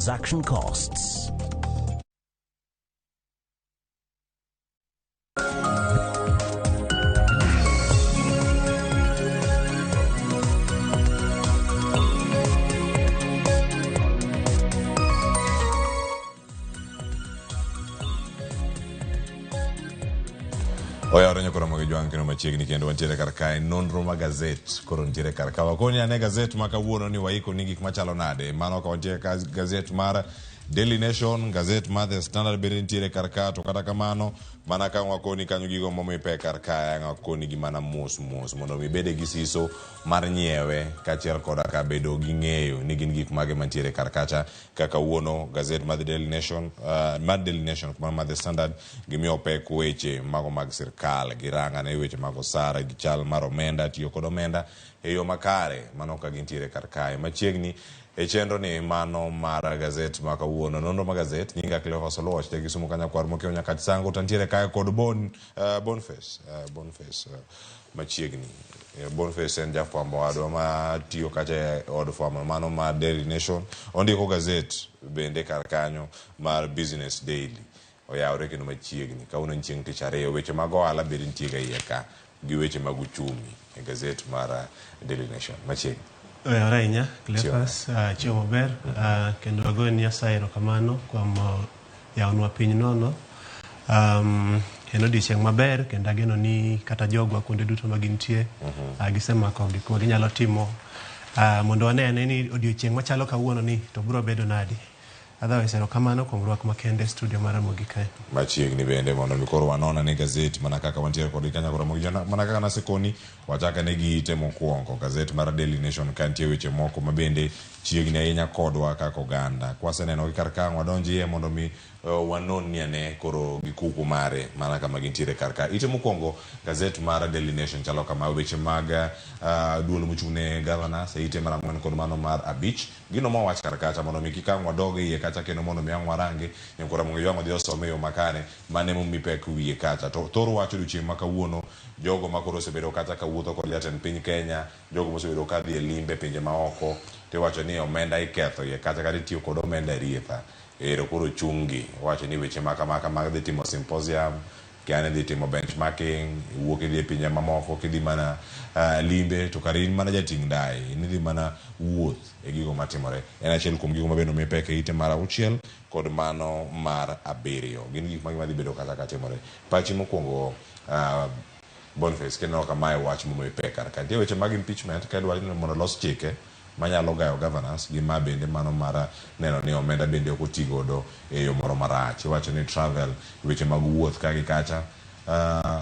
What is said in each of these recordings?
Transaction costs. Oyawore nyokoro mag jwang' kendo machiegni kendo wantiere kar kae nonro ma gazet koro nitiere kar ka wakoni ane gazet ma kawuono ni waiko ni gik machalo nade mano ka wantiere ka gazet mar Daily Nation, gazet mar The Standard bende nitiere kar ka to kata kamano mana ka wakoni kanyo gigo momi pek kar ka ang' wakoni gi mana mos mos mondo mi ibede gi siso mar nyiewe kaachiel koda ka bedo gi ng'eyo ni gin gik mage mantiere kar kacha Ka kawuono gazet mar The Daily Nation, mar Daily Nation ok mar The Standard gimiyo pek weche mago mag sirkal, girangane weche mag osara gi chal mar omenda, tiyo kod omenda e yo makare, mano ka gintiere kar kae. Machiegni e chenro ni mano mar gazet ma kawuono, nonro mar gazet, nyinga Cleophas Oluoch, ja Kisumu ka Nyakwar Mokiewo Nyakach Sango, to antiere kae kod Bon, Boniface, Boniface machiegni. Boniface en jafwambo wadwa ma tiyo kacha e od fwambo mano mar Daily Nation. Ondiko gazet bende kar kanyo mar Business Daily. Oyawore kendo machiegni. Kawuono en chieng' tich ariyo. Weche mag ohala bende nitie ga iye ka gi weche mag uchumi e gazet mar Daily Nation. Machiegni. Oyawore ahinya Cleophas, chiew maber kendo agoyo ni Nyasaye erokamano kuom Yawonwa piny nono. En odiechieng' maber kendo ageno ni kata jogwa kuonde duto ma gintie gisemako gik ma ginyalo timo mondo wane ane ni odiechieng' machalo kawuono ni to biro bedo nadi. Otherwise erokamano kuom rwak makende e studio mar Ramogi kae. Machiegni bende mondo mi koro wanon ane gazet mana kaka wantiere kodgi kanyo koro Ramogi Jona, mana kaka nasekoni wachak ane gi ite mokwongo gazet mar Daily Nation ka nitie weche moko ma bende chiegni ahinya kodwa kaka oganda. Kwasenenogi kar ka, wadonj iye mondo mi wanon ni ane koro gi kuku mare mana kama gintiere kar ka. Ite mokwongo, gazet mar Daily Nation chalo kama, weche mag duol mochung' ne governors e ite mar ang'wen kod mano mar abich. Gino mowach kar kacha mondo mi kik ang' wadog e iye kacha kendo mondo mi ang' warange, Nyakwar Ramogi Ojwang' odhi osome e yo makare, mano emomi pek wiye kacha. To thor wach odiochieng' ma kawuono, jogo ma koro osebedo kacha kawuotho kod jatend piny Kenya, Jogo mosebedo ka dhi e limbe e pinje maoko to iwacho ni omenda iketho iye kacha kata itiyo kod omenda e rietha. Ero koro chung gi. Iwacho ni weche ma kama kama dhi timo symposium, kia ni dhi timo benchmarking, iwuok idhi e pinje mamoko kidhi mana limbe to kare in mana jating' ndai, in idhi mana wuoth e gigo matimore. En achiel kuom gigo ma bende omi pek e ite mar auchiel kod mano mar abiriyo. Gin gik mage madhi bedo kacha katimore? Pachi mokuongo Boniface, kineno ka mae wach momi pek kar ka. Nitie weche mag impeachment ka idwaro ni mondo olos chike manyalo gayo governance gi ma bende mano mar neno ni omenda bende ok oti godo e yo moro marach. Iwacho ni travel, weche mag wuoth ka gi kacha.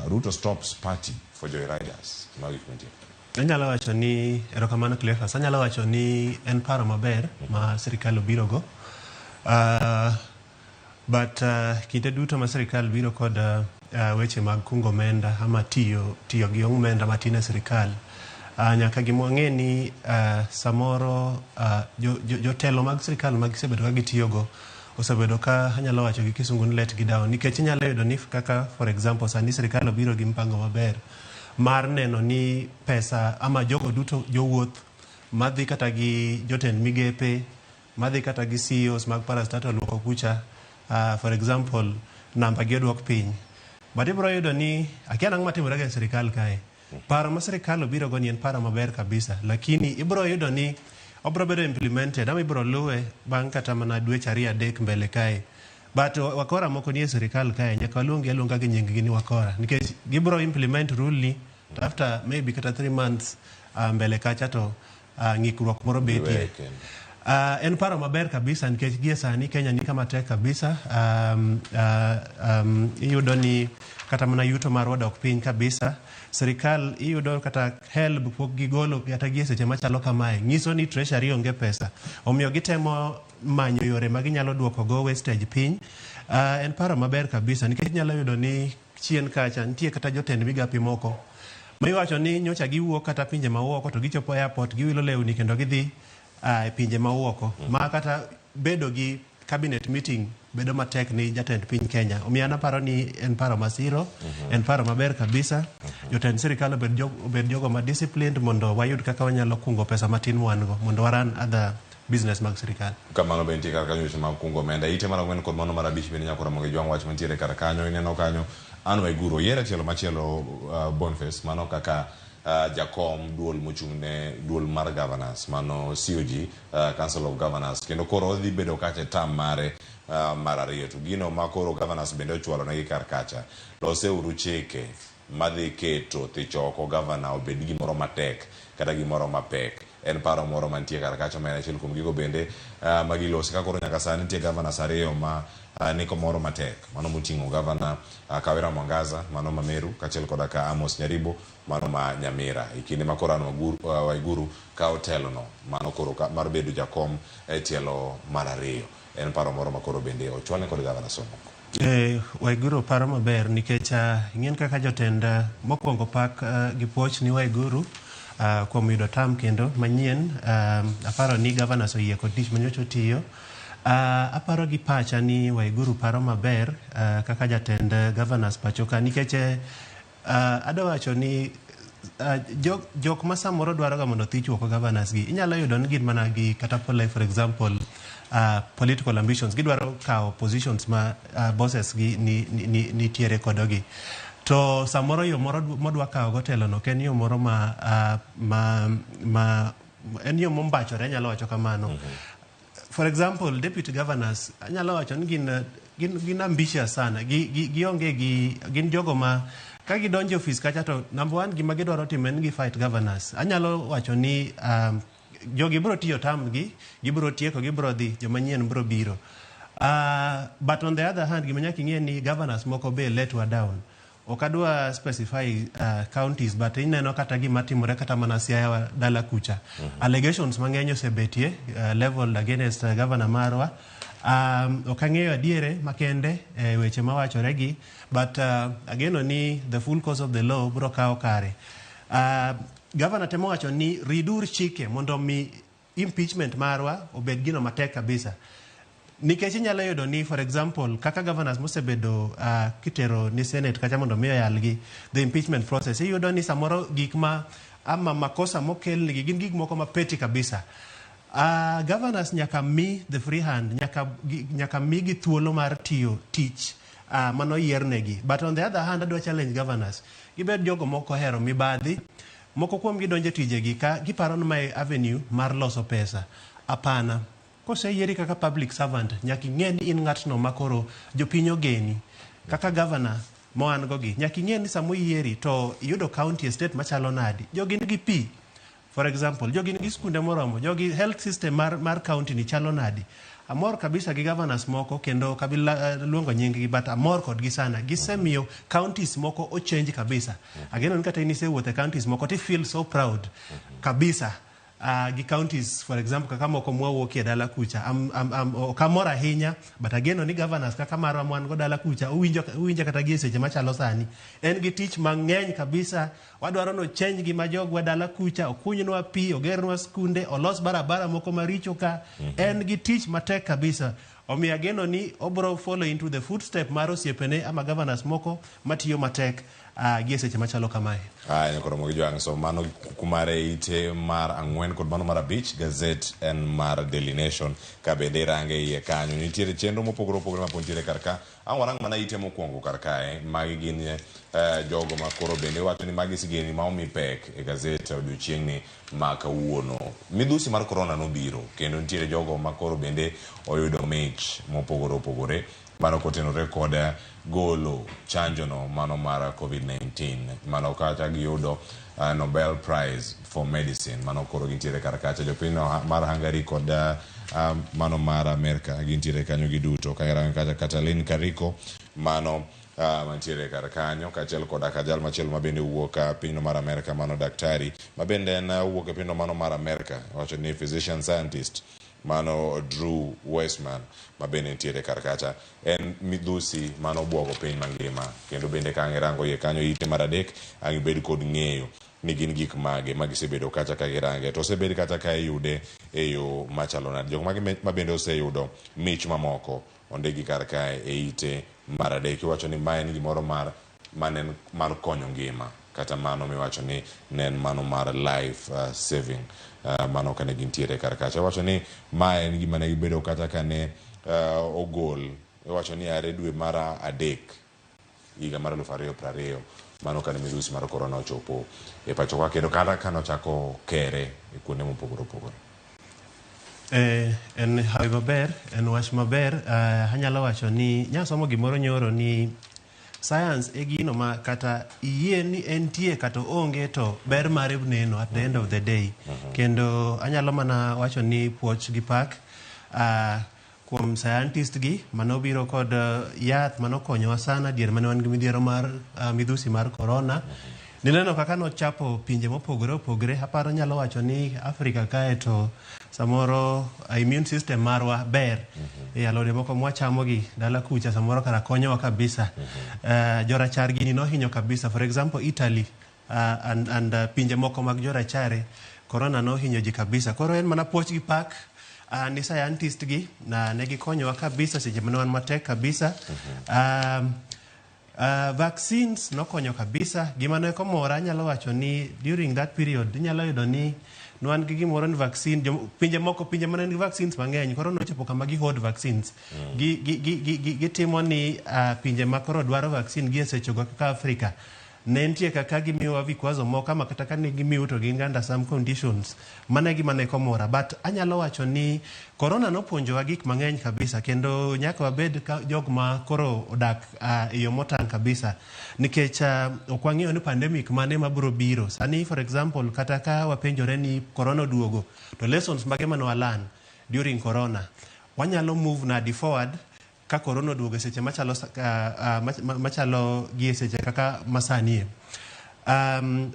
Ruto stops party for joyriders. Mago gik mantie. Anyalo wacho ni, erokamano Cleophas, anyalo wacho ni en paro maber ma sirikal obirogo. But kinde duto ma sirikal biro kod weche mag kungo omenda ama tiyo tiyo gi omenda matin e sirikal, nyaka gima wang'e ni samoro jo, jo, jotelo mag sirikal ma gisebedo ka gitiyogo osebedo ka anyalo wacho gi kisungu ni let gi down nikech inyalo yudo ni kaka for example sani sirikal obiro gi mpango maber mar neno ni pesa ama jogo duto jowuoth madhi kata gi jotend migepe madhi kata gi CEOs mag parastatal moko kucha, for example, namba gi oduok piny. But ibro yudo ni, akia nang'o matimore ga e sirikal kae. Paro ma sirikal obiro go ni en paro maber kabisa, lakini ibro yudo ni obro bedo implemented ama ibro luwe bang' kata mana dweche ariyo adek mbele kae. But wakora moko nie sirikal kae, nyaka waluong gi aluonga gi nying gi ni wakora. Nikech gibro implement rule ni, to after maybe kata 3 months mbele kacha to ng'ikruok moro betie. En paro maber kabisa nikech gie sani Kenya ni kama tek kabisa. Iyudo ni kata mana yuto marwa dok piny kabisa. Sirikal iyudo kata HELB pok gigolo kata gie seche machalo kamae. Nyiso ni treasury onge pesa. Omiyo gitemo manyo yore ma ginyalo duoko go wastage piny. En paro maber kabisa nikech inyalo yudo ni Chien kacha nitie kata jotend migape moko ma iwacho ni nyocha giwuok kata pinje mawuoko to gichopo airport giwilo lewni kendo gidhi e pinje mawuoko ma kata bedo gi cabinet meeting bedo matek ni jatend piny Kenya. Omiyo an aparo ni en paro masiro, en paro maber kabisa. Jotend sirikal obed, obed jogo ma disciplined mondo wayud kaka wanyalo kungo pesa matin mwan go mondo waran other business mag sirikal. Kamano be nitie kar kanyo weche mag kungo omenda. Ite mar 4 kod mano mar 5 bende nyako Ramogi Jwang' wach mantiere kar kanyo. Ineno kanyo Anne Waiguru oyier e tielo machielo, Boniface, mano kaka jakom duol mochung' ne duol mar governors, mano COG, Council of Governors, kendo koro odhi bedo kacha e term mare mar 2. To gino ma koro governors bende ochwalo negi kar kacha, loseuru chike madhi keto thicho oko governor obed gimoro matek kata gimoro mapek. En paro moro mantie kar kacha ma en achiel kuom gigo bende magilosi. Ka koro nyaka sani nitie governors 2 ma niko moro matek, mano moting'o governor Kawira Mwangaza mano ma Meru, kaachiel koda ka Amos Nyaribo mano ma Nyamira. E kinde ma koro Anne Waiguru kawo telono mano koro mar bedo jakom e tielo mar 2. En paro moro ma koro bende ochwalne kod governors mamoko. Waiguru paro maber nikech ing'en kaka jotend mokwongo pak gi puoch ni Waiguru kuom yudo term kendo manyien. Aparo ni governors oyie kod tich manyocha otiyo. Aparo gi pacha ni Waiguru paro maber kaka jatend governors pacho ka, nikech adwa wacho ni jok ma samoro dwaro ga mondo thich oko governors gi, inyalo yudo ni gin mana gi kata for example political ambitions, gidwaro kawo positions ma bosses gi nitiere kodogi. To samoro yo moro modwa kawo go telo no ok en yo moro ma en yo mombachore, anyalo wacho kamano. For example, deputy governors anyalo wacho ni gin ambitious sana, gionge gi gin jogo ma ka gidonjo e ofis kacha to number one gima gidwaro timo en gi fight governors. Anyalo wacho ni jogi biro tiyo term gi, gibiro tieko, gibiro dhi, joma nyien biro biro. But on the other hand, gima nyaka ing'e ni governors moko be let wa down. Ok adwa specify counties, but ineno kata gima timore kata mana Siaya dala kucha. Allegations mang'eny osebetie leveled against governor marwa. Ok ang'eyo adiere makende weche mawachore gi, but ageno ni the full course of the law biro kawo kare. Governor temo wacho ni ridur chike mondo mi impeachment marwa obed gino matek kabisa. Nikech inyalo yudo ni, for example, kaka governors mosebedo kitero ni Senate kacha mondo mi oyalgi the impeachment process, iyudo ni samoro gik ma ama makosa mokelnigi gin gik moko ma petty kabisa. Governors nyaka mi the free hand, nyaka migi thuolo mar tiyo tich manoyiernegi. But on the other hand, adwa challenge governors. Gibed jogo moko ohero mibadhi, moko kuom gi donjo e tijegi ka giparo ni mae avenue mar loso pesa. Hapana. Koseyieri kaka public servant, nyaka ing'e ni in ng'atno ma koro jopiny ogeni. Kaka governor moan go gi, nyaka ing'e ni sama oyieri to iyudo county e state machalo nadi. Jogi nigi pi. For example, jogi nigi skunde moromo, jogi health system mar county ni chalo nadi. Amor kabisa gi governors moko kendo kabila luongo nying gi, but amor kodgi sana. Gisemiyo counties moko ochange kabisa. Ageno ni kata in isewuotho e counties moko ti feel so proud kabisa. Gi counties, for example, kaka moko mwawuokie dala kucha, ok amor ahinya, but ageno ni governors kaka marwa mwan go dala kucha owinjo kata gi e seche machalo sani. En gi tich mang'eny kabisa, wadwaro ni ochange gima jogwa dala kucha, okunywa pi, ogernwa skunde, olos barabara moko maricho ka. En gi tich matek kabisa. Omiyo ageno ni obro follow into the footstep mar osiepene ama governors moko matiyo matek gi e seche machalo kamae. Aya, koro mogi jwang', so mano kumare ite mar 4 kod mano mar 5, gazet en mar Daily Nation ka bende irange iye kanyo. Nitiere chenro mopogore opogore ma pod nitiere kar ka. Ang' warang mana ite mokwongo kar kae, magi gin jogo ma koro bende wacho ni magi sigeni ma omi pek e gazet odiochieng'ni ma kawuono. Midhusi mar corona nobiro kendo nitiere jogo ma koro bende oyudo mich mopogore opogore mano kotenore kod golo chanjo no mano mar COVID-19. Mano kata giyudo Nobel Prize for Medicine, mano koro gintiere kar kacha. Jopiny no mar Hungary kod mano mar Amerka gintiere kanyo giduto. Ka irango kacha Katalin Kariko mano mantiere kar kanyo, kaachiel koda ka jal machielo ma bende wuok pinyno mar Amerka, mano daktari ma bende en wuok e pinyno mano mar Amerka, wacho ni physician scientist mano Drew Weissman ma bende nitiere kar kacha. En midhusi mano obwogo piny mangima, kendo bende ka ang' irango iye kanyo ite mar 3 ang' ibed kod ng'eyo ni gin gik mage ma gisebedo kacha ka girange, to osebed kacha ka iyude e yo machalo nade. Jok mage ma bende oseyudo mich mamoko ondiki kar kae e ite mar 3. Iwacho ni ma en gimoro mar mane mar konyo ngima. Kata mano miwacho ni ne en mano mar life saving mano kane gintiere kar kacha. Iwacho ni mae en gima ne gibedo kata kane ogol iwacho ni are dwe mar adek higa mar 2020 mano kane midhusi mar korona ochopo e pachoka kendo kata kane ochako kere e kuonde mopogore opogore. En hawi maber, en wach maber. Anyalo wacho ni nyasomo gimoro nyoro ni science e gino ma kata iyie ni entie kata onge to ber mare neno at the end of the day. Kendo anyalo mana wacho ni puoch gi pak kuom scientist gi manobiro kod yath manokonyowa sana dier mane wan gi midhiero mar midhusi mar corona. Nineno kaka nochapo pinje mopogore opogore. Aparo nyalo wacho ni Afrika kae to samoro immune system marwa ber. E alode moko mwachamo gi dala kucha samoro kara konyowa kabisa. Jorachar gini nohinyo kabisa. For example, Italy and pinje moko mag jorachare corona nohinyo ji kabisa. Koro en mana puoch gi pak ni scientist gi na ne gikonyowa kabisa seche mane wan matek kabisa. Vaccines nokonyo kabisa. Gima ne komora anyalo wacho ni during that period inyalo yudo ni nwan gi gimoro ni vaccine pinje moko, pinje mane nigi vaccines mang'eny koro nochopo kama gi hoard vaccines. Gitimo ni pinje ma koro dwaro vaccine gi e sechego kaka Afrika ne nitie kaka gimiyowa vikwazo moko ama kata ka ne gimiyo to gin under some conditions. Mano e gima ne komora. But anyalo wacho ni corona nopuonjowa gik mang'eny kabisa kendo nyaka wabed ka jok ma koro odak e yo motang' kabisa nikech ok wang'eyo ni pandemic mane mabiro biro. Sani, for example, kata ka wapenjore ni corona oduogo to lessons mage mane wa learn during corona, wanyalo move nadi forward ka corona oduogo e seche machalo machalo gi e seche kaka masanie.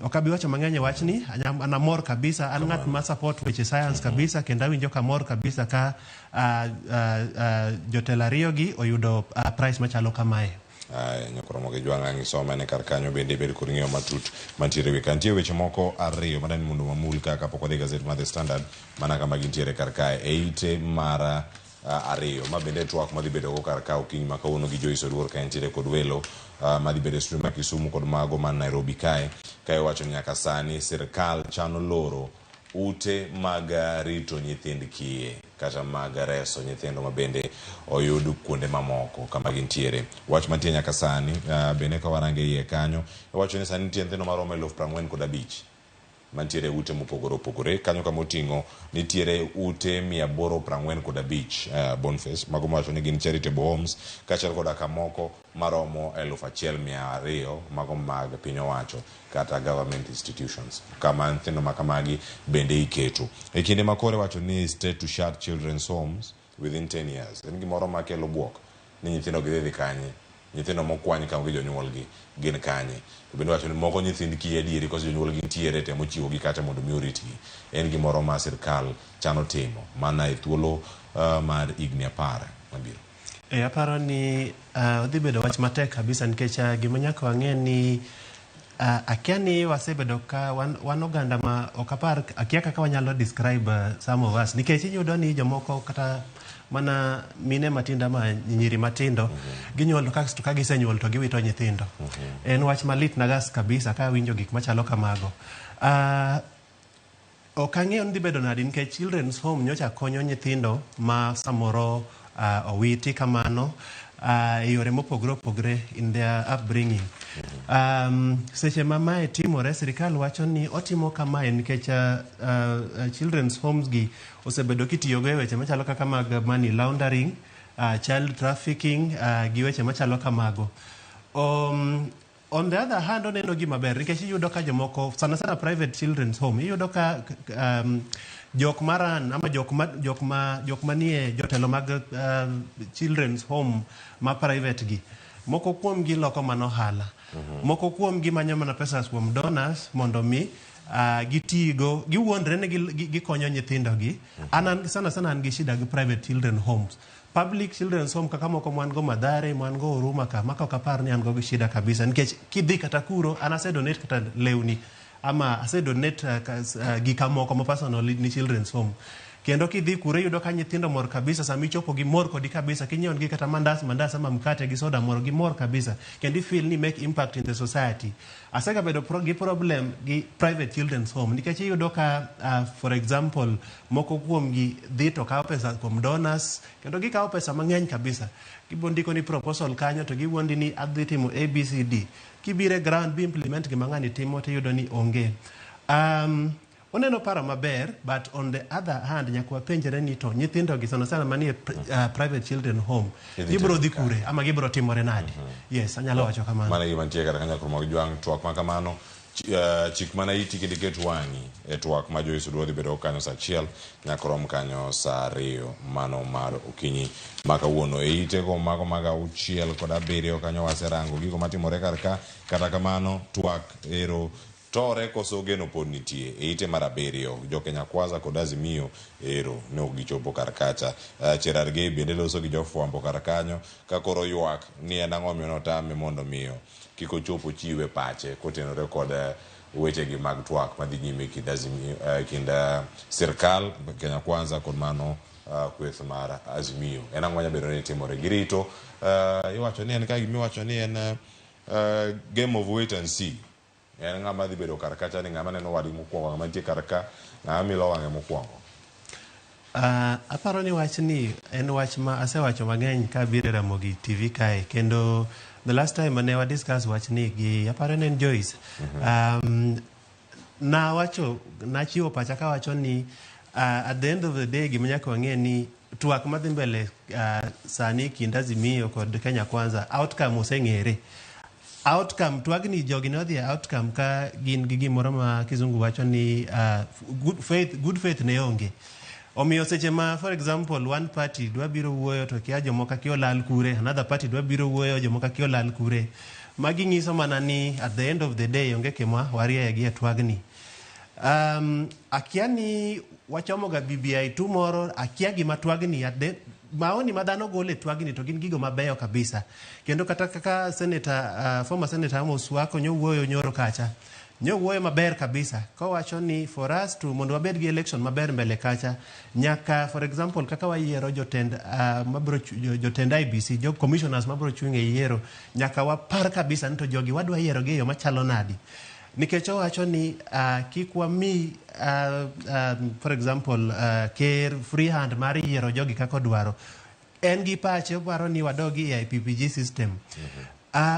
Ok abi wacho mang'eny e wachni, an amor kabisa, an ng'at ma support weche science kabisa kendo awinjo kamor kabisa ka jotelo ariyo gi oyudo prize machalo kamae. Aya, nyakoromo gi jwang' ang' isome ne kar kanyo bende ibed kod ng'eyo matut mantiere wi ka. Nitie weche moko ariyo madani mondo wamul ka kapok wadhi e gazet mar The Standard mana kama gintiere kar kae e ite mar ariyo ma bende twak madhi bedo go kar ka okinyi ma kawuono gi Joyce Oduor ka entiere kod welo madhi bedo e studio ma Kisumu kod mago man Nairobi kae ka iwacho ni nyaka sani sirkal chano loro ute mag rito nyithind kiye kata mag reso nyithindo ma bende oyud kuonde mamoko kama gintiere. Wach mantie nyaka sani bende ka warange iye kanyo iwacho ni sani nitie nyithindo maromo 45,000 mantiere ute mopogore opogore kanyo kama oting'o nitiere ute 845 Boniface mago mawacho ni gin charitable homes kaachiel koda kamoko maromo 1,200 mago mag piny owacho kata government institutions kama nyithindo ma kamagi bende iketo e kinde ma koro iwacho ni state to shut children's homes within 10 years. En gimoro makelo buok ni nyithindo gidhi dhi kanye, nyithindo mokwany ka onge jonyuolgi gin kanye. To bende wacho ni moko nyithind kiye adieri koso jonyuolgi nitiere temo chiwogi kacha mondo mi oritgi. En gimoro ma sirkal chano timo mana e thuolo mar higni 10 mabiro. E, aparo ni odhi bedo wach matek kabisa nikech gima nyaka wang'e ni akia ni wasebedo ka wan oganda ma ok apar akia kaka wanyalo describe some of us nikech iyudo ni jomoko kata mana mine matindo ama nyiri matindo ginyuol kasto ka gisenyuol to giwito nyithindo. En wach malit nagas kabisa ka awinjo gik machalo kamago. Ok ang'eyo ni dhi bedo nadi nikech children's home nyocha konyo nyithindo ma samoro owiti kamano e yore mopogore opogore in their upbringing. Seche ma mae timore, sirikal wacho ni otimo kamae nikech children's homes gi osebedo kitiyogo e weche machalo kaka mag money laundering, child trafficking gi weche machalo kamago. On the other hand, oneno gima ber nikech iyudo ka jomoko sana sana private children's home iyudo ka jok maran ama jok manie jotelo mag children's home ma private gi moko kuom gi loko mana ohala. Moko kuom gi manyo mana pesa kuom donors mondo mi gitigo giwuondre ni gikonyo nyithindo gi. An sana sana an gi shida gi private children homes. Public children's home kaka moko mwan go Mathare, mwan go Huruma ka, maka ok apar ni an go gi shida kabisa nikech kidhi kata kuro an ase donate kata lewni ama ase donate gika moko ma personal ni children's home. Kendo kidhi kuro iyudo ka nyithindo mor kabisa, sama ichopo gimor kodi kabisa, kinyiewo negi kata mandas mandas ama mkate gi soda moro, gimor kabisa. Kendo i feel ni make impact in the society. Asega bedo gi problem gi private children's home nikech iyudo ka for example moko kuomgi dhi to kawo pesa kuom donors kendo gikawo pesa mang'eny kabisa. Gibo ndiko ni proposal kanyo to giwuondi ni adhi timo ABCD. Kibiro e ground bi implement gima ng'ani timo tiyudo ni onge. Oneno paro maber, but on the other hand nyaka wapenjre ni to nyithindo gi sana sana manie private children home Idhi gibiro dhi tero kanye? kure ama gibiro timore nade? Yes, anyalo wacho kamano. Mano e gima nitie kata kanyo mag jwang' twak ma kamano chik mana iti kendo iket wang'i e twak ma Joyce Oduor dhi bedo kanyo saa 1 nyaka rom kanyo saa 2 mano mar okinyi ma kawuono. E itego mago mag 6 kod 7 kanyo waserango gigo matimore kar ka, kata kamano twak ero tore koso geno pod nitie. E ite mar 7 jo Kenya Kwanza kod Azimio ero ne ok gichopo kar kacha. Cherargei bende loso gi jofwambo kar kanyo ka koro ywak ni en ang'o miyo notame mondo miyo kik ochop ochiwe pache kotenore kod wechegi mag twak madhi nyime kind Azimio, kind sirkal Kenya Kwanza kod mano kweth mar Azimio. En ang'o manyalo bedo ni timore? Girito iwacho ni en ka gimiwacho ni en game of wait and see. En ng'ama dhi bedo kar kacha ni ng'ama neno wadgi mokwongo, ng'ama nitie kar ka, ng'ama milo wang'e mokwongo. Aparo ni wachni en wach ma asewacho mang'eny ka abiro e Ramogi TV kae, kendo the last time mane wa discuss wachni gi aparo ni en Joyce. Nawacho, nachiwo pacha kawacho ni at the end of the day gima nyaka wang'e ni twak madhi mbele sani kind Azimio kod Kenya Kwanza outcome oseng'ere. Outcome twagni jogi ne odhi e outcome ka gin gi gimoro ma kizungu wacho ni good faith ne onge. Omiyo seche ma for example one party dwa biro wuoyo to kia jomoko akia olal kure, another party dwa biro wuoyo jomoko akia olal kure. Magi nyiso mana ni at the end of the day onge kema warieye gi e twagni. Akia ni wachomo ga BBI tu moro, akia gima twagni at the maoni ma dhano golo e twagni to gin gigo mabeyo kabisa. Kendo kata kaka senator, former senator Amos Wako nyowuoyo nyoro kacha, nyowuoyo maber kabisa kowacho ni for us to mondo wabed gi election maber mbele kacha nyaka for example kaka wayiero jotend mabro jotend IBC, jo commissioners mabro chung' e yiero, nyaka wapar kabisa ni to jogi wadwa yiero gi e yo machalo nadi. Nikech owacho ni kik wami for example ker free hand mar yiero jogi kaka odwaro. En gi pache oparo ni wadogi e IPPG system.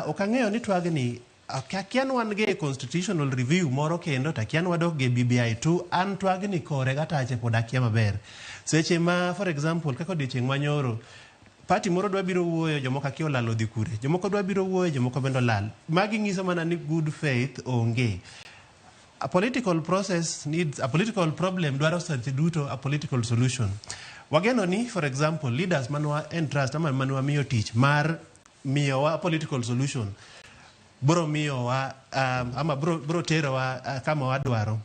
Ok ang'eyo ni twagni akia ni wan gi e constitutional review moro kendo to akia ni wadok gi BBI 2 an twagni kore gatache pod akia maber. Seche ma for example kaka odiochieng' manyoro party moro dwa biro wuoyo jomoko akia olal odhi kure, jomoko dwa biro wuoyo jomoko bende olal. Magi nyiso mana ni good faith onge. A political process needs a political problem dwaro seche duto a political solution. Wageno ni for example leaders manwa entrust ama manwa miyo tich mar miyowa political solution bro miyowa ama bro terowa kama wadwaro.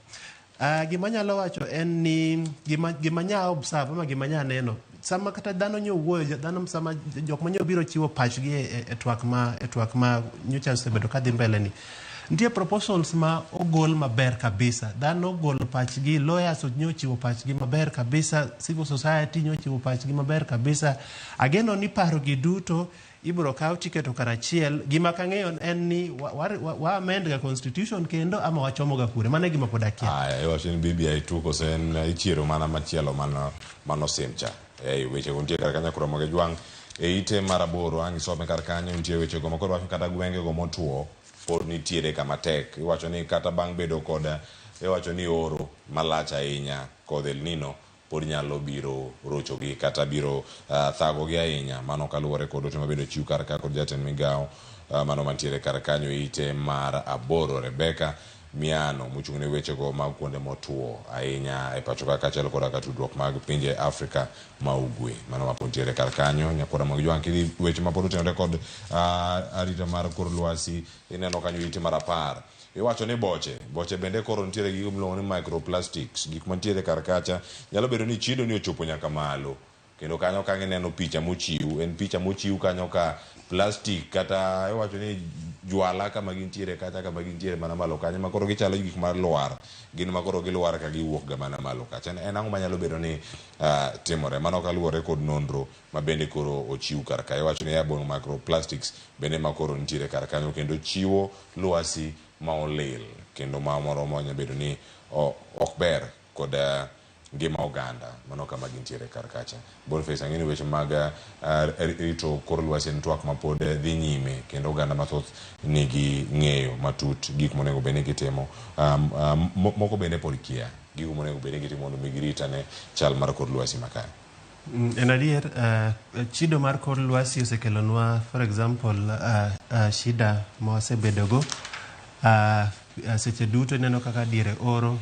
Gima nyalo wacho en ni gima nya observe ama gima nya neno sama kata dhano nyo wuoyo, dhano sama jok manyo biro chiwo pachgi e twak ma nyocha osebedo kadhi mbele ni nitie proposals ma ogol maber kabisa. Dhano ogolo pachgi, lawyers nyo chiwo pachgi maber kabisa, civil society nyo chiwo pachgi maber kabisa. Ageno ni paro gi duto ibiro kaw tiketo karachiel. Gima kang'eyo en ni wa amend ga constitution kendo ama wachomo ga kure. Mano e gima pod akia. Aya, iwacho ni BBI 2 koso en ichiero mana machielo mano sim cha. Weche go nitie kar kanyo koro mag jwang'. E ite mar 8 ang' isome kar kanyo nitie weche go makoro wacho kata gwenge go motuo pod nitiere kama tek. Iwacho ni kata bang' bedo kod iwacho ni oro malach ahinya kod El Nino pod nyalo biro rochogi kata biro thagogi ahinya. Mano kaluwore kod ote mabende ochiw kar ka kod jatend migawo mano mantiere kar kanyo ite mar 8 Rebecca Miano mochung' ne wechego mag kuonde motuo ahinya e pacho ka kaachiel koda ka tudruok mag pinje Afrika ma ugwe. Mano ma pod nitiere kar kanyo nyakwara mag jwang' kidhi weche ma pod otenore kod arita mar kor lwasi ineno kanyo ite mar 10. Iwacho ni boche bende koro nitiere gigo miluongo ni microplastics, gik mantiere kar kacha nyalo bedo ni chido ni ochopo nyaka malo. Kendo kanyo ka ineno picha mochiw, en picha mochiw kanyo ka plastic kata iwacho ni Jwala kama gintiere kacha, kama gintiere mana malo kanyo, ma koro gichalo gik mar lwar, gin ma koro gilwar ka giwuok ga mana malo kacha. En ang'o manyalo bedo ni timore? Mano kaluwore kod nonro ma bende koro ochiw kar ka. Iwacho ni airborne microplastics bende ma koro nitiere kar kanyo kendo chiwo lwasi ma olil kendo ma moro ma bedo ni ok ber kod ngima oganda. Mano kama gintiere kar kacha. Boniface, ang'e ni weche mag rito kor lwasi en twak mapod dhi nyime kendo oganda mathoth nigi ng'eyo matut gik monego bed ni gitimo. Moko bende pod kia gigo monego bed ni gitimo mondo mi girit ane chal mar kor lwasi makare. En adier, chido mar kor lwasi osekelonwa, for example, shida ma wasebedogo. Seche duto ineno kaka diere oro,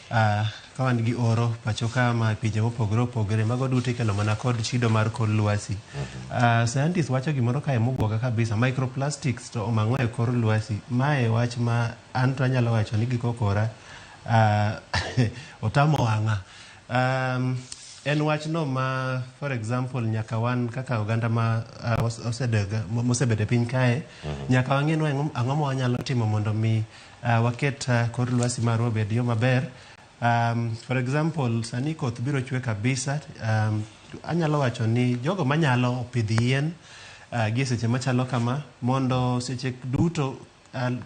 ka wan gi oro pacho ka ma pinje mopogore opogore, mago duto ikelo mana kod chido mar kor lwasi. Scientists wacho gimoro kae mobuoga kabisa, microplastics to omang'o e kor lwasi. Mae wach ma an to anyalo wacho ni giko kora otamo wang'a. En wachno ma, for example, nyaka wan kaka oganda ma mosebedo e piny kae, nyaka wang'e ni ang'o ma wanyalo timo mondo mi waket kor lwasi marwa obed yo maber. For example, sani koth biro chwe kabisa. Anyalo wacho ni jogo manyalo opidh yien gi e seche machalo kama, mondo seche duto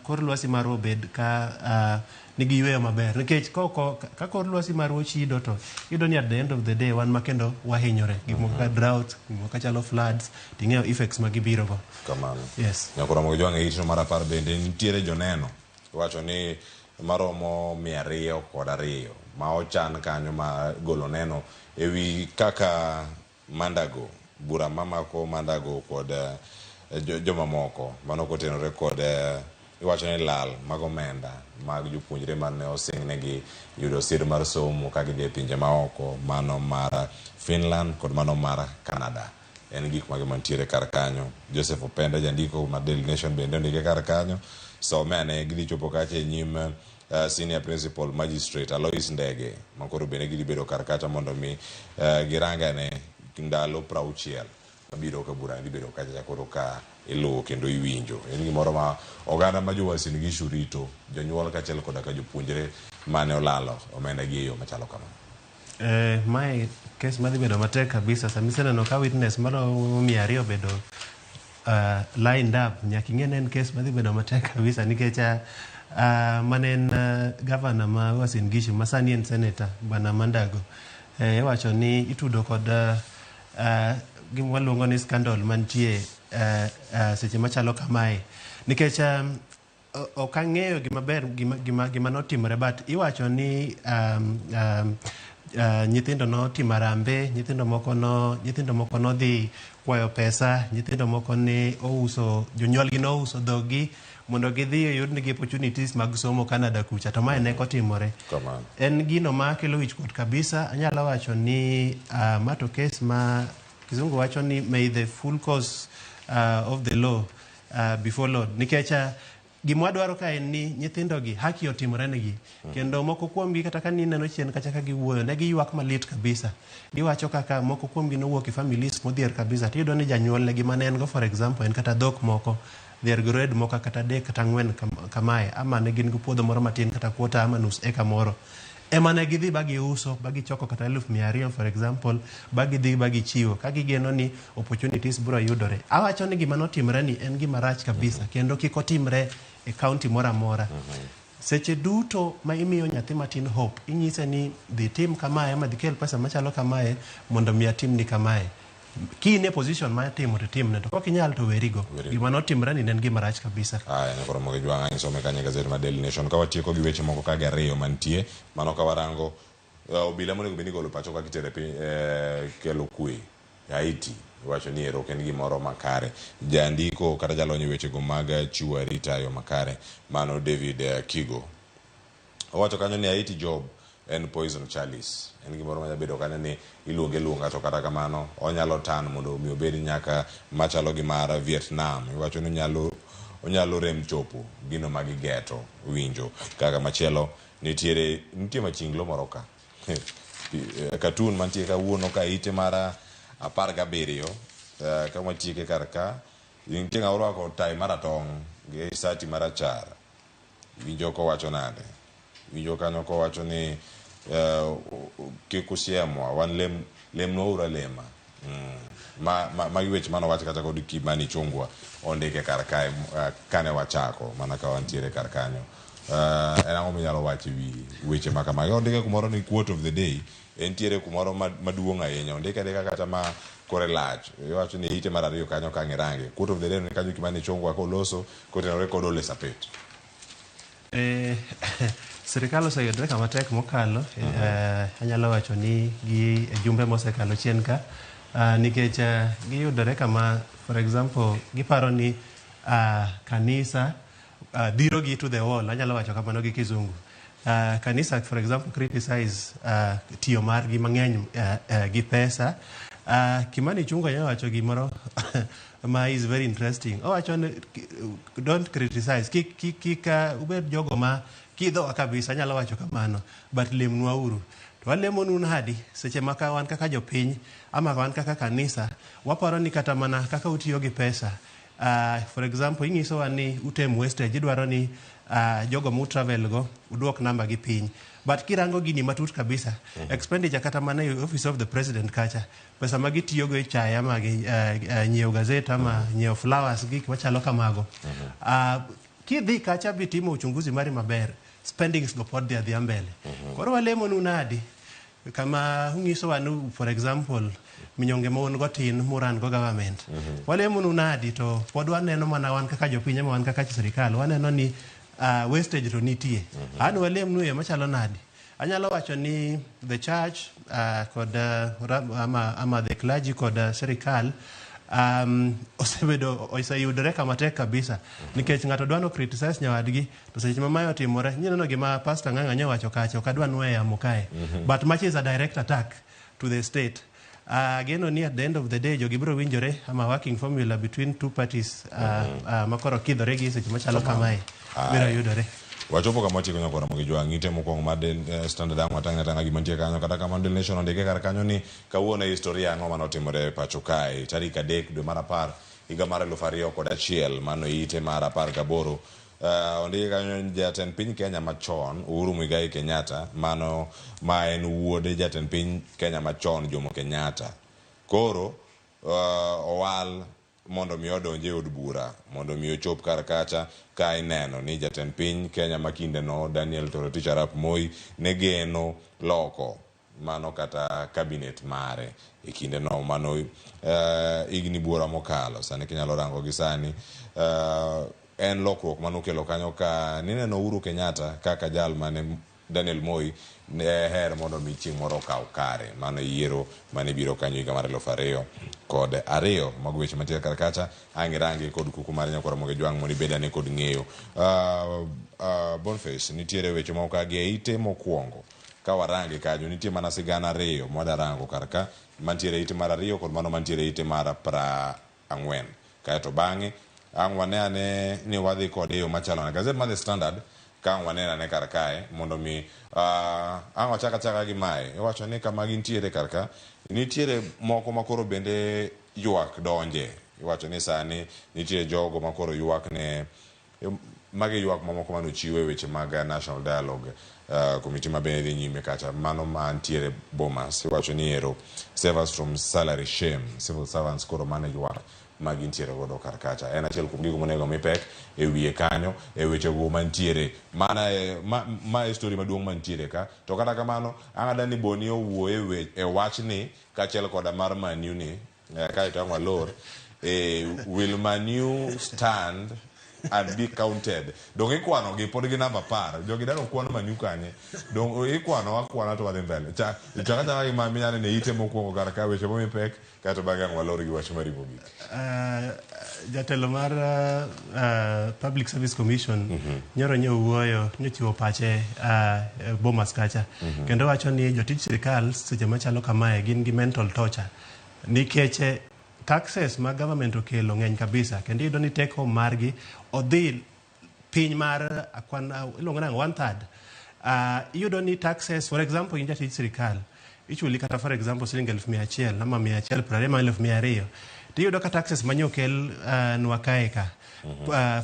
kor lwasi marwa obed ka nigi yweyo maber, nikech ka kor lwasi marwa ochido to iyudo ni at the end of the day wan ma kendo wahinyore gik moko kaka drought, gik moko kachalo floods, ting'eyo effects ma gibiro go. Kamano. Yes. Nyakoromo gi jwang' e itno mar 10 bende nitiere joneno. Iwacho ni maromo 202 ma ochan kanyo ma golo neno ewi kaka Mandago, bura mamako Mandago kod jomamoko mano kotenore kod iwacho ni lal mag omenda mag jopuonjre mane osingnegi yudo sir mar somo ka gidhi e pinje maoko, mano mar Finland kod mano mar Canada. En gik mage mantiere kar kanyo? Joseph Openda jandiko mar Daily Nation bende ondike kar kanyo. Some ane gidhi chopo kacha e nyim Senior Principal Magistrate Alois Ndege makoro bende gidhi bedo kar kacha mondo mi girangane ndalo 60 mabiro ka bura dhi bedo kacha koro ka iluwo kendo iwinjo. En gimoro ma oganda ma jo Uasin Gishu rito, jonyuol kaachiel koda ka jopuonjre mane olalo omenda gi e yo machalo kama. Mae kes madhi bedo matek kabisa. Sama iseneno ka witness maromo 200 obedo lined up, nyaka ing'e ni en kes madhi bedo matek kabisa, nikech mane en governor ma Uasin Gishu ma sani en senator Bwana Mandago, iwacho ni itudo kod gima waluongo ni scandal mantie seche machalo kamae, nikech ok ang'eyo gima ber gima notimore, but iwacho ni nyithindo notimo harambee, nyithindo moko nodhi kwayo pesa, nyithindo moko ne ouso, jonyuolgi nouso dhoggi mondo gidhi oyudnegi opportunities mag somo Canada kucha, to mae ne otimore. Kamano. En gino ma kelo wichkuot kabisa. Anyalo wacho ni ma to kes ma kizungu wacho ni may the full course of the law be followed, nikech gima wadwaro ka en ni nyithindogi haki otimore negi. Kendo moko kuomgi kata ka nineno chien kacha ka giwuoyo, ne giywak malit kabisa. Giwacho kaka moko kuomgi nowuok e families modhier kabisa, tiyudo ni janyuol negi mane en go, for example, en kata dhok moko, dhier grade moko kata 3 kata 4 kamae, ama ne gin gi puodho moro matin kata quarter ama nus eka moro ema ne gidhi ba giuso ba gichoko kata 200,000, for example, ba gidhi ba gichiwo ka gigeno ni opportunities biro yudore. Awacho ni gima notimore ni en gima rach kabisa, kendo kik otimre e county moro amora. Seche duto ma imiyo nyathi matin hope, inyise ni dhi tim kamae ama dhi kel pesa machalo kamae mondo mi atimni kamae, ki in e position mar timo to timne, to kok inyal to werigo. Gima notimre ni ne en gima rach kabisa. Aya, ne koro mogi jwang'a isome kanyo e gazet mar Daily Nation. Ka watieko gi weche moko kaka ariyo mantie, mano ka warango obila monego bed ni igolo pacho ka kitero e piny kelo kwe Haiti, iwacho ni ero ok en gimoro makare. Jandiko kata jalony e wechego mag chiwo arita e yo makare, mano David Kigo, owacho kanyo ni Haiti job en poison chalice. En gimoro manyalo bedo kanyo ni iluonge luonga, to kata kamano onyalo tan mondo mi obed nyaka machalo gi mar Vietnam. Iwacho ni onyalo rem chopo gino ma gigeto winjo. Kaka machielo nitiere nitie machinglo moro ka cartoon mantie kawuono ka ite mar 17, ka watieke kar ka. Nitie ng'ama orwako tai maratong' gi sati marachar. Iwinjo kowacho nade? Iwinjo kanyo kowacho ni kik usiemwa, wan lem, lemnwa uru alema. Magi weche mane owach kata kod Kimani Ichung'wa ondike kar kae kane wachako mana ka wantiere kar kanyo. En ang'o minyalo wacho ewi weche ma kamagi? Ondike kumoro ni quote of the day, entiere kumoro maduong' ahinya. Ondike andika kata ma kore lach. Iwacho ni ite mar ariyo kanyo ka ang' irange. Quote of the day ni kanyo Kimani Ichung'wa koloso kotenore kod Ole Sapit. Sirikal oseyudore kama tek mokalo. Anyalo wacho ni gi e jumbe mosekalo chien ka, nikech giyudore kama, for example, giparo ni kanisa dhiro gi to the wall. Anyalo wacho kamano gi kizungu. Kanisa, for example, criticize tiyo margi mang'eny gi pesa. Kimani Ichung'wa nyalo wacho gimoro ma is very interesting. Owacho ni don't criticize, kik kik kik ubed jogo ma kidhowa kabisa, anyalo wacho kamano, but lemnwa uru. To walemonu nadi seche ma ka wan kaka jopiny ama wan kaka kanisa waparo ni kata mana kaka utiyo gi pesa. For example, inyisowa ni utem wastage, idwaro ni jogo mu travel go uduok namba gi piny. But kirango gini matut kabisa, expenditure kata mana e office of the president kacha, pesa ma gitiyogo e chae ama gi nyiewo gazet ama nyiewo flowers, gik machalo kamago. Kidhi kacha bitimo uchunguzi mari maber, spendings go pod dhi adhiya mbele. Koro walemonu nadi? Kama unyisowa ni, for example, minyonge ma un go tin muran go government. Walemonu nadi to pod waneno mana wan kaka jopiny ama wan kaka sirikal, waneno ni wastage to nitie. An walemnu e yo machalo nadi? Anyalo wacho ni the church kod ama the clergy kod sirikal osebedo oseyudore kama tek kabisa nikech ng'ato dwa no criticize nyawadgi to seche ma mae otimore ineno gima Pastor Ng'ang'a nyowacho kacha ok adwa nuoyo yamo kae but much is a direct attack to the state. Ageno ni at the end of the day jogi biro winjore ama working formula between two parties makoro kidhore gi seche machalo kamae biro yudore. Wachopo kama watieko nyaka Ramogi Jwang'. Ite mokwongo mar Standard ang' watang'ne atang'a gima nitie kanyo. Kata kamano Daily Nation ondike kar kanyo ni kawuono e historia ang'o manotimore e pacho kae. Tarik 3 dwe mar 10 higa mar 2001 mano ite mar 18. Ondike kanyo ni jatend piny Kenya machon Uhuru Muigai Kenyatta, mano ma en wuod jatend piny Kenya machon Jomo Kenyatta, koro owal mondo mi odonj e od bura mondo mi ochop kar kacha ka ineno ni jatend piny Kenya ma kindeno Daniel Toroitich arap Moi ne geno loko mano kata cabinet mare e kindeno mano higni buora mokalo. Sani kinyalo rango gi sani en lokruok manokelo kanyo ka nineno Uhuru Kenyatta kaka jal mane Daniel Moi ne her mondo mi chieng' moro okaw kare mano yiero mane biro kanyo higa mar 2002. Mago weche mantiere kar kacha ang' irange kod kuku mar nyakwar Ramogi Jwang' mondo ibed ane kod ng'eyo. Boniface, nitiere weche moko ka gi e ite mokwongo ka warange kanyo nitie mana sigana ariyo mwada rango kar ka mantiere ite mar 2 kod mano mantiere ite mar 40. Kaeto bang'e ang' wane ane ni wadhi kode e yo machalo nade. Gazet mar The Standard ka ang' wanene ane kar kae mondo mi ang' wachak achaka gi mae. Iwacho ni kama gintiere kar ka nitiere moko ma koro bende ywak donje. Iwacho ni sani nitie jogo ma koro ywak ne magi ywak mamoko mane ochiw e weche mag National Dialogue Committee ma bende dhi nyime kacha mano mantiere Bomas. Iwacho ni ero save us from salary shame, civil servants koro mane ywak ma gintiere godo kar kacha. En achiel kuom gigo monego mi pek e wiye kanyo e wechego mantiere. Mana ma e story maduong' mantiere ka. To kata kamano ang'ada ni Boni owuoye e wachni kaachiel koda mar Man U ni kaeto ang' walor. Will Man U stand and be counted? Dong ikwano gi pod gi namba 10. Jogi daro kwano Man U kanye? Dong ikwano akwana to wadhi mbele. Chaka chaka gi ma minyalo neno e ite mokwongo kar ka weche momi pek kaeto bang'e ang' walor gi wach mari mogik. Jatelo mar Public Service Commission nyoro nyo wuoyo nyochiwo pache Bomas kacha kendo wacho ni jotij sirikal seche machalo kamae gin gi mental torture nikech taxes ma government okelo ng'eny kabisa kendo iyudo ni take home margi odhi piny mar akwan iluongo nang'o 1/3. Iyudo ni taxes, for example, in jatij sirikal ichuli kata for example siling 100,000 ama 120 ama 200,000. Tiyudo ka taxes manyo okel nwa kae ka.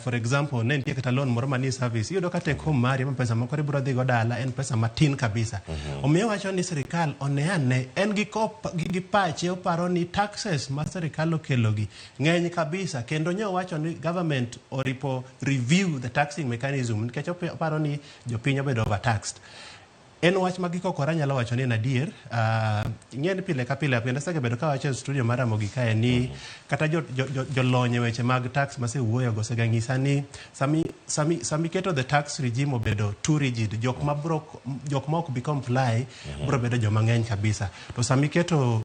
For example, ne nitie kata loan moro manie service. Iyudo ka take home mari ma pesa moko ibiro dhi go dala en pesa matin kabisa. Omiyo wacho ni sirikal one ane en gi, kop, gi pache oparo ni taxes ma sirikal okelogi ng'eny kabisa kendo nyo wacho ni government oripo review the taxing mechanism nikech oparo ni jopiny obedo overtaxed. En wach ma gikokora anyalo wacho ni en adier. Ing'e ni pile ka pile kendo asegabedo kawacho e studio mar Ramogi kae ni kata jolony e weche mag tax masewuoyo go osega nyisa ni sami keto the tax regime obedo too rigid, jok ma ok bi comply bro bedo joma ng'eny kabisa. To sami keto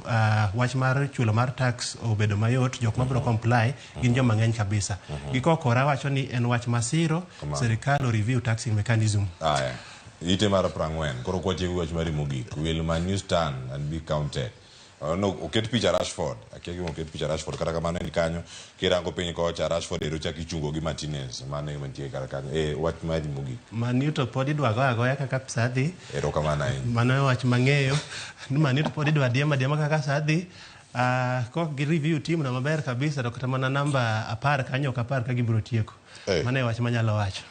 wach mar chulo mar tax obedo mayot, jok ma bro comply gin joma ng'eny kabisa. Gikokora wacho ni en wach masiro, sirikal o review taxing mechanism. Aya. Ite mar 40 koro kwatieko wach mari mogik. Will Man U stand and be counted? No, oket picha Rashford. Akia gima oket picha Rashford kata kamano en kanyo kirango piny kocha Rashford ero chak ichungo gi Martinez. Mano ema nitie kar kanyo. Wach mari mogik. Man U to pod idwa go agoya kaka pesa dhi. Erokamano ahinya. Mano e wach mang'eyo. Ni Man U to pod idwa diema diema kaka sa dhi. Kok gi review team no maber kabisa to kata mana namba 10 kanyo ok apar ka gibiro tieko. Mano e wach manyalo wacho.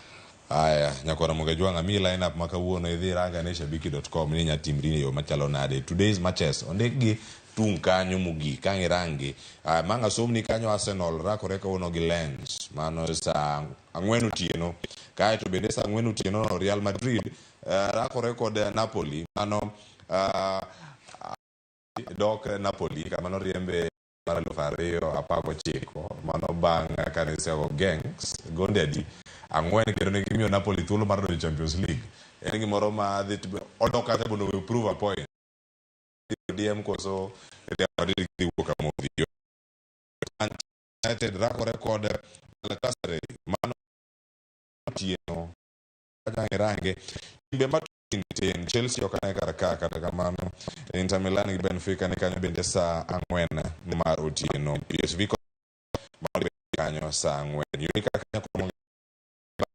Aya, nyakora Moga Jwang' amiyi line up ma kawuono idhi ranga ne shabiki.com ni inya timri e yo machalo nade. Today's matches ondik gi tung' kanyo mogik kang' irangi. Mang' asomni kanyo Arsenal rakore kawuono gi Lens. Mano saa 4 otieno. Kaeto bende saa 4 otieno no Real Madrid rakore kod Napoli. Mano dok Napoli kama noriembe mar 2019 mano bang' kane isego Genk gonde adi 4 kendo ne gimiyo Napoli thuolo mar donjo Champions League. En gimoro ma dhi odok kata mondo we prove a point. DM koso Real Madrid dhi wuok amodhi. United rakore kod Galatasaray mano otieno kaka irange timbe matin Chelsea ok ane kar ka kata kamano Inter Milan gi Benfica ni kanyo bende saa 4 mar otieno. PSV mano kanyo saa 4. Unica kanyo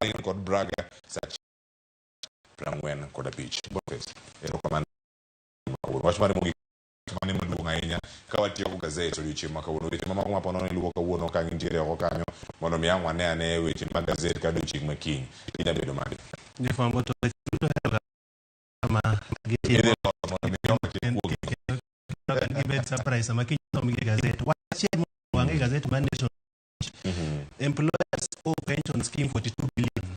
Bayern kod Braga saa 45. Boniface, erokamano. Wach mare mogik mane maduong' ahinya ka watieko gazet odiochieng' ma kawuono. Weche mamoko ma ponono iluwo kawuono ka gintiere oko kanyo mondo mi ang' wane ane weche mag gazet ka odiochieng' ma kiny. Inya bedo mage? Jofwambo to weche duto ohero ma gitimo. Idhi loso mondo mi joma kia kuogi. Gibed surprise sama kiny somgi e gazet. Wach achiel mowang' e gazet mar Nation. Employers owe pension scheme 42 billion.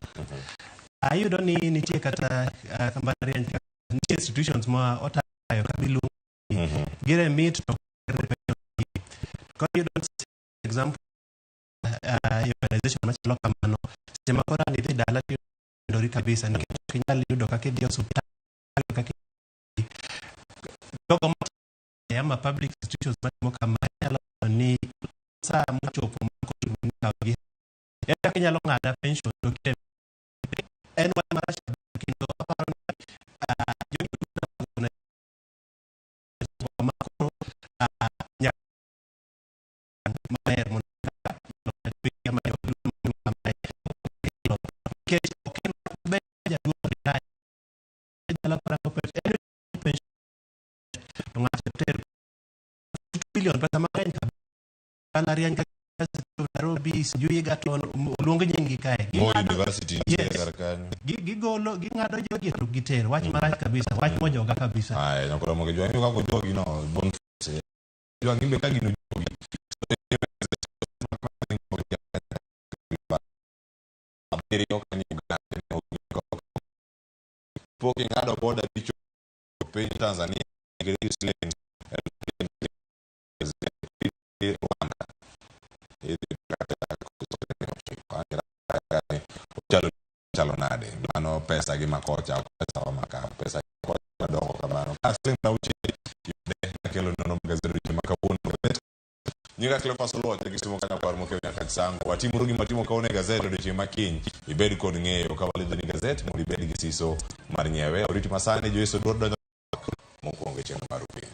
Ayudo ni nitie kata mbalariany ka nitie institutions ma otayo ka miluongo ni giremit to pension scheme. Koro iyudo ni example organization machalo kamano seche ma koro ang' idhi dala tiyudori kabisa nikech ok inyal yudo kaka idhi e osuptal kaka jogo ma ama public institutions matimo kama nyalo ni saa mochopo ma koro gi kaka inyalo ng'ada pension to kite en wach marach kendo aparo ni jogo duto ma koro nyaka maber mondo nikech ok en ber jaduong' retire dala parango pension to ng'ato ter billion pesa mang'eny kabisa mbalariany ka Nairobi sijui Egerton oluong nying gi kae Moi University nitie Yes. kar kanyo. Gigolo ging'ado jogi to gitero wach marach kabisa wach mojoga kabisa. Aya, nyakora Moga Jwang' kaka ojogi no Boniface. Jwang' imbe ka gino ojogi. Abiriyo ka ni Uganda ne ogik. Pok ing'ado boda bichopo piny Tanzania gi siling Rwanda. Idhi kata chalo chalo nade mano pesa gi makocha ok pesa wa maka pesa kocha madongo kamano ka siling 60 yude nakelo nono magazet odiochieng' ma kawuono gazet nyinga Cleophas Oluoch gi somo kanyo kwar mokeo nyaka Sango watimuru gima watimo kawuono e gazet odiochieng' ma kiny ibed kod ng'eyo ka walidhoni gazet mondo ibed gi siso mar nyiewe oriti masani Joyce Oduor donjo mokwongo e chenro mar piny.